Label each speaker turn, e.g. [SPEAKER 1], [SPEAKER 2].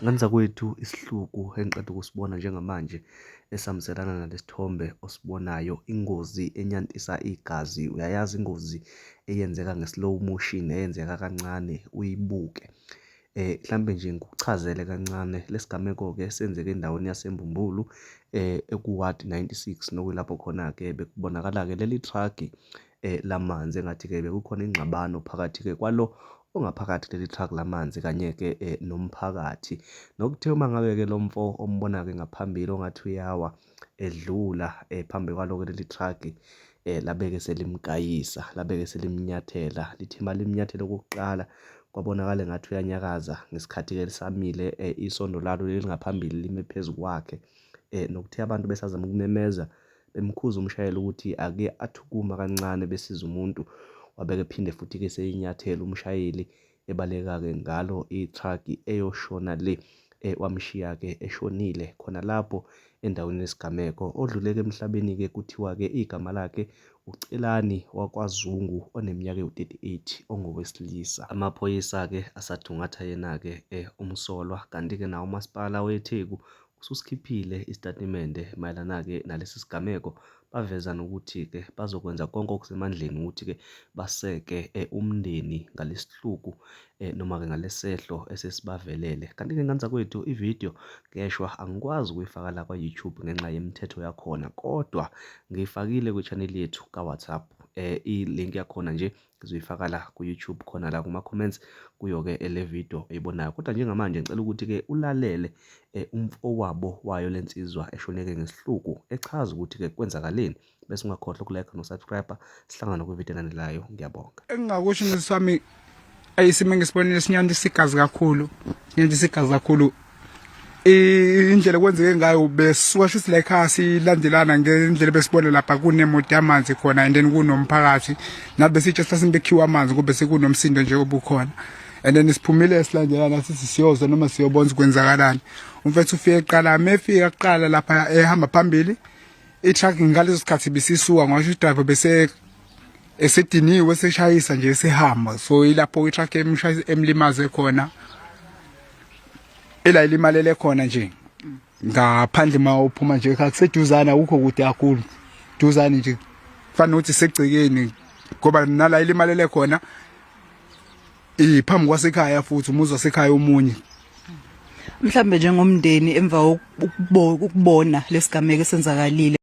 [SPEAKER 1] Ngane zakwethu, isihluku engiqeda ukusibona njengamanje esihambiselana nalesithombe osibonayo, ingozi enyantisa igazi. Uyayazi ingozi eyenzeka nge-slow motion, eyenzeka kancane uyibuke. Mhlampe nje ngikuchazele kancane, lesigameko-ke senzeke endaweni yaseMbumbulu eku-ward 96 nokuyilapho khona-ke bekubonakala-ke leli truck lamanzi engathi-ke bekukhona ingxabano phakathi-ke kwalo ongaphakathi kuleli truck lamanzi kanye-ke nomphakathi. Nokuthe uma ngabe-ke lo mfo ombona-ke ngaphambili ongathi uyawa edlula phambi kwalo-ke leli truck labeke selimgayisa, labeke selimnyathela. Lithe uma limnyathela okokuqala kwabonakala engathi uyanyakaza ngesikhathi-ke lisamile isondo lalo elingaphambili lime phezu kwakhe. Nokuthe abantu besazama ukumemeza bemkhuza umshayeli ukuthi ake athi ukuma kancane besiza umuntu, wabeke ephinde futhi-ke eseyinyathela umshayeli ebaleka-ke ngalo i-truck eyoshona le wamshiya-ke eshonile khona lapho endaweni yesigameko. Odluleke emhlabeni-ke kuthiwa-ke igama lakhe uCelani wakwaZungu oneminyaka ewu-38 ongowesilisa. Amaphoyisa-ke asathungatha yena-ke umsolwa kanti-ke nawo uMasipala weTheku ususikhiphile isitatimende mayelana-ke nalesi sigameko, baveza nokuthi-ke bazokwenza konke okusemandleni ukuthi-ke baseke umndeni ngalesihluku noma-ke ngalesehlo esesibavelele. Kanti-ke ngane zakwethu ividiyo ngeshwa angikwazi ukuyifaka la kwa-YouTube ngenxa yemithetho yakhona kodwa ngiyifakile kwi-channel yethu ka-WhatsApp. I-link yakhona nje ngizoyifaka la ku-YouTube khona la kuma-comments kuyo-ke le video oyibonayo. Kodwa njengamanje ngicela ukuthi-ke ulalele umfowabo wayo le nsizwa eshoneke ngesihluku echaza ukuthi-ke kwenzakaleni bese ungakhohlwa ukulike no-subscribe. Sihlangane kwividiyo elandelayo. Ngiyabonga.
[SPEAKER 2] Engingakusho nje sami ayisimo engisibonile sinyantisa igazi kakhulu, sinyantisa igazi kakhulu. Indlela kwenzeke ngayo besuka shuthi la ekhaya silandelana ngendlela besibona lapha kunemoto yamanzi khona and then kunomphakathi nathi besitshe sasimbe bekhiwa amanzi ngoba sekunomsindo nje obukhona and then siphumile silandelana sithi siyozwa noma siyobona ukuthi kwenzakalani. Umfethu ufike kuqala, mefika kuqala lapha ehamba phambili i-truck ngaleso sikhathi bisisuka ngasho i-driver bese esediniwe seshayisa nje esehamba, so ilapho i-truck emlimaze khona ela ilimalele khona nje ngaphandle. Ma uphuma nje akuseduzane, akukho kude kakhulu, duzane nje kufanele ukuthi segcekeni ngoba nala ilimalele khona iphambi kwasekhaya futhi umuzi wasekhaya omunye.
[SPEAKER 3] Mhlambe njengomndeni emva kokubona lesigameko esenzakalile.